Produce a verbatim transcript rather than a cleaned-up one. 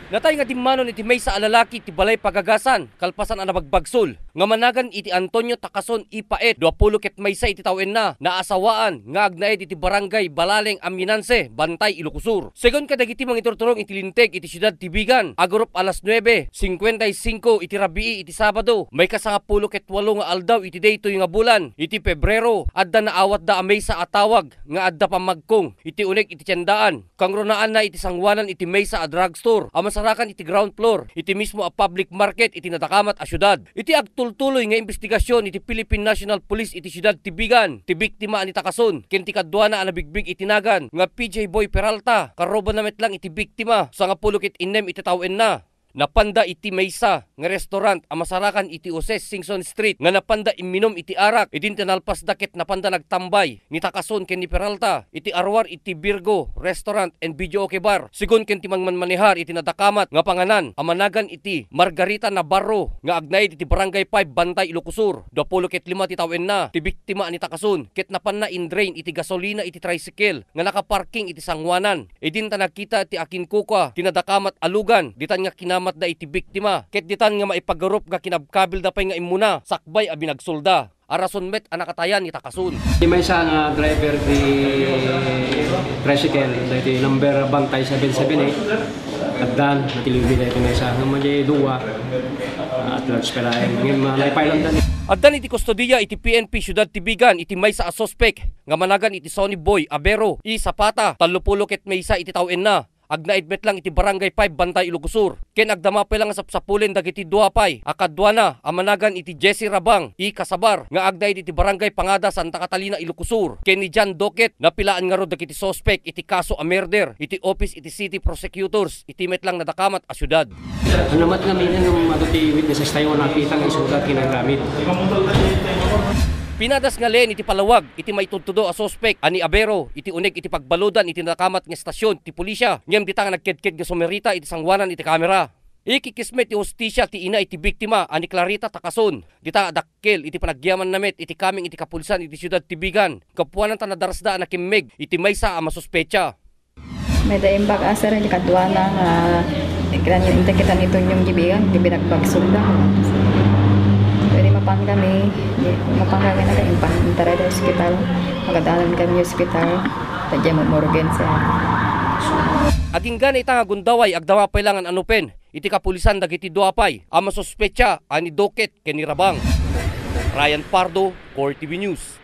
Natay nga dimmanon iti maysa a lalaki iti balay pagagasan, kalpasan a nabagbagsol, nga managan iti Antonio Takason Ipaet, duapulo ket maysa iti tawenna, naasawaan, nga agnaed iti barangay Balaleng Aminanse, Bantay, Ilocos Sur. Segun kadagiti mangiturturong iti linteg iti siudad ti Vigan, agurup alas nuebe singkuenta y singko iti rabii iti Sabado, may kasangapulo ket walo nga aldaw iti daytoy nga bulan, iti Pebrero, adda naawatda a maysa a tawag nga adda pammagkong iti uneg iti tiendaan. Kangrunaanna iti sanguanan iti maysa a drugstore a masarakan iti ground floor iti mismo a public market iti nadakamat a siudad. Iti agtultuloy nga imbestigasion iti Philippine National Police iti siudad ti Vigan, ti biktima a ni Takason ken ti kaduana a nabigbig iti nagan nga P J Boy Peralta, karubaanna met lang iti biktima, sangapulo ket innem iti tawenna. Napanda iti maysa nga restaurant a masarakan iti Jose Singson Street nga napanda imminom iti arak. Idin ti nalpasda ket napanda nagtambay ni Takason ken ni Peralta iti aruar iti Virgo Restaurant and Videoke Bar. Segun ken ti mangmanmanehar iti nadakamat nga panganan a managan iti Margarita Navarro nga agnaed iti Barangay five, Bantay, Ilocos Sur, duapulo ket lima ti tawenna, ti biktima a ni Takason ket napanna indrain iti gasolina iti tricycle nga nakaparking iti sanguanan. Idin ta nakita ti akinkukua ti nadakamat a lugan, ditan nga kinamatda iti biktima, ket ditan nga maipagarup nga kinabkabilda pay nga immuna sakbay a binagsolda. A rason met a nakatayan ni Takason. Ti maysa nga driver ti tricycle, daytoy number Bantay seven seven eight, addan, natiliwbi daytoy maysa, ngem daytoy dua, ah, at large pay laeng. Ngem, ah, naipailandan. Addan iti kustodiya iti P N P Siudad ti Vigan iti maysa a suspek nga managan iti Sonny Boy Abero I Zapata, tallopulo ket maysa iti tawenna. Agnaed met lang iti Barangay five, Bantay, Ilocos Sur. Ken agdama pay lang nga sapsapulen dagiti dua pay a kaduana a managan iti Jesse Rabang I Casabar nga agnaed iti Barangay Pangada, Santa Catalina, Ilocos Sur, ken ni John Doket. Napilaan ngarud dagiti suspek iti kaso a murder iti office iti City Prosecutors iti met lang nadakamat a siudad. Ano met ngamin, ano, adu ti witnesses tayo nga nakita nga isuda ti nagamit. Pinadas nga len iti palawag iti maitudtudo a suspek a ni Abero iti uneg iti pagbaludan iti nadakamat nga estasyon ti pulisya, ngem dita nga nagkedked nga sumerita iti sanguanan iti kamera. Ikikisme ti hustisia ti ina iti biktima a ni Clarita Takason. Dita dakkel iti panagyamanna met iti kameng iti kapulisan iti siudad ti Vigan. Gapuanan ta nadarasda a nakimmeg iti maysa a masuspetsa. Mayda imbag a sir, iti kaduana nga ikitan, inta kita ni Tunyong Gibigan, gibinagbagsolda. Pwede mapan kami, di, mapan kami na kay impan, intaray da ospital. Magadanan kami ospital, tadya mo urgensia. Agingga na ita nga gundaway, agdama pay lang nga anupen iti kapulisan dagiti dua pay a masuspetsa a ni Doket ken ni Rabang. Ryan Pardo, Core T V News.